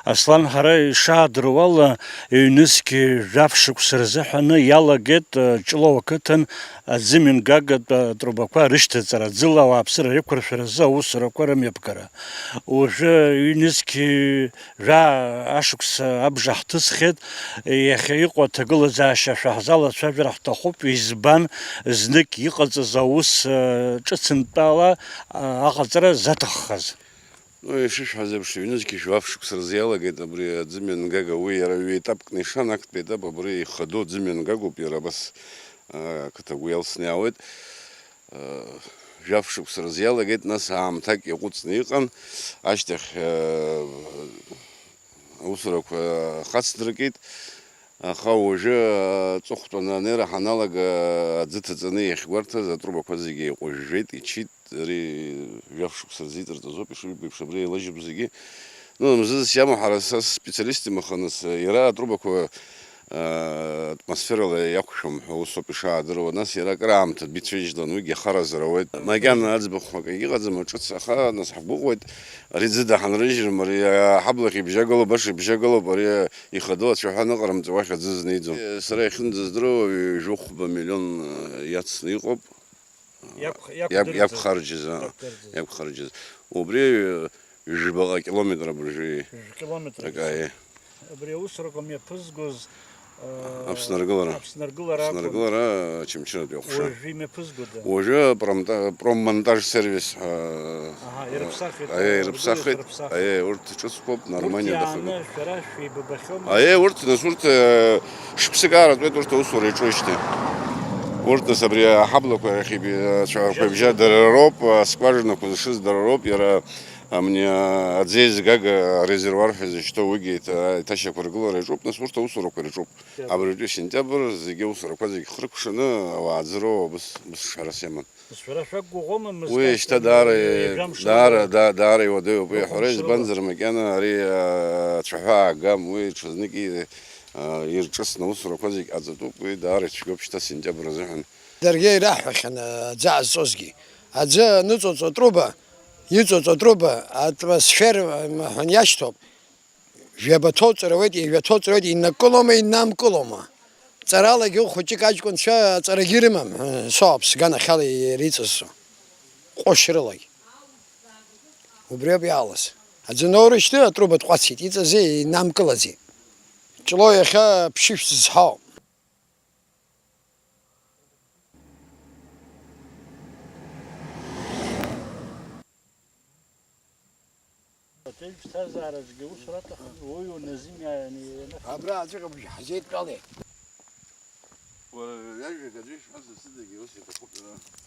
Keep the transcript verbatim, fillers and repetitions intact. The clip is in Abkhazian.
Аслан, ҳара ишаадыруа ала, ҩнызқь жәаф шықәса рзыҳәаны иалагеит, э, Ҷлоу ақыҭан аӡымҩангагатә, э, трубақәа рышьҭаҵара, аӡыла ауааԥсыра реиқәыршәаразы аусурақәа рымҩаԥгара. Уажәы ҩнызқь жәа ашықәса абжа ҳҭысхьеит, иахьа иҟоу аҭагылазаашьа шәаҳзалацәажәар ҳҭахуп, избан, знык иҟаҵаз аус, э, ҿыцынтәала, э, аҟаҵара заҭаххаз. Ну, ишышәҳәаз еиԥш, ҩнызқь жәаф шықәса рзы иалагеит абри аӡымҩангага, уи иара ҩ-етапкны ишан, актәи етап абри ихадоу аӡымҩангагоуп, иара абас, а, ақыҭа агәы иалсны иаауеит. А, жәаф шықәса рзы иалагеит, нас аамҭак иаҟәыҵны иҟан, ашьҭахь, а, аусурақәа хацдыркит. Аха уажәы, аҵыхәтәаны анеира ҳаналага, аӡы ҭаҵаны иахьгәарҭаз атрубақәа зегьы еиҟәыжәжәеит, ичит, ари жәаф шықәса рзы иҵарҵазоуп, ишыжәбо еиԥш, абри еилажьып зегьы. Ну, мзызс иамоу ҳара са сспециалист имаханыс, иара атрубақәа, а, атмосферала иақәшәом ҳәа усоуп ишаадыруа, нас иара акыраамҭа дбицәыжьлан, уигьы ахаразар ауеит. Макьана аӡбахә акгьы ыҟаӡам, аҿыц, аха нас ҳгәыӷуеит, ари ӡыда ҳанрыжьрым, ари, а, ҳаблахь ибжьагылоуп, баша ибжьагылоуп, ари ихадоу ацәаҳәа аныҟарымҵо уахь аӡы знеиӡом. Сара иахьынӡаздыруа, ҩажәихәба миллион, э, иацны иҟоуп. Иақәх-, иақәдырӡыз. Иақәхарџьыз, а, Иақәдырӡыз. Иақәхарџьыз. Убри, э, жәбаҟа километр абыржәы. Жәкилометр. Акаи. Абри аусурақәа мҩаԥызгоз, э, Аԥсны аргылара. Аԥсны аргылара акәын. Аԥсны аргылара, Очамчыратәи аҟәша. Уажәы имҩаԥызгода? Уажәы промта-, проммонтаж сервис ҳәа, Аҳа, ирыԥсахит, аиеи, э, ирыԥсахит. Ирыԥсахит. Аиеи, урҭ ҿыцқәоуп, Урҭ Норманиа иааны дахатәуп. Шәара шәеибабахьоума? Аиеи, урҭ, нас урҭ, э, шықәсык ааратәеит урҭ аусура иаҿуижьҭеи. Урҭ, нас, абри аҳаблақәа иахьа иби-, ацәаҳәақәа ибжьа дара роуп, аскважинақәа зшыз дара роуп, иара амни, а, аӡеизгага арезервуар ҳәа изышьҭоу уигьы иҭа-, иҭашьақәыргылара иаҿуп, нас урҭ аусурақәа ирҿуп. Абыржәтәи сентиабр зегьы аусурақәа зегьы хрықәшаны ауаа аӡы роуа абыс, абыс шәарас иаман. Шәара шәақәгәыӷуама, Мызкәа? Уи шьҭа даара, ҩажәа мшала даара, да-, даара иуадаҩуп уи аҳәара, рыхәаԥшрала? Избанзар, макьана ари, а, ацәаҳәа аага, уи ҽазнык и-, а, ирҿыцны аусурақәа зегь ҟаҵатәуп, уи даара ицәгьоуп шьҭа сентиабр азыҳәан. Даргьы ираҳҳәахьан, аӡы аазҵозгьы. Аӡы аныҵоҵо атруба, иҵоҵо атруба атмосфер, м, ҳәан иашьҭоуп. Жәаба ҭоуҵар ауеит, ҩажәа ҭоуҵар ауеит, иннакылома, иннамкылома? Ҵаралагьы хәыҷык аҷкәынцәа аҵарагьы ирымам, ҳәа соуп, сганахьала иреиҵазо. Ҟәышрылагь. Убри ауп иаалаз. Аӡы ноурышьҭы атрубатә ҟәацит, иҵази, иннамкылаӡеит. Ҷлоу иахьа ԥшьышә зызҳауп. Аҵеи ԥсҭазаараҿгьы усура аҭахын, уаҩы уназымиааины ианаф-. Абра аӡәык абжьы ҳзеидтәалеит. Уара, ҩажәак аӡәы ишәҳәаз асыдагьы ус иҭахуп, иара.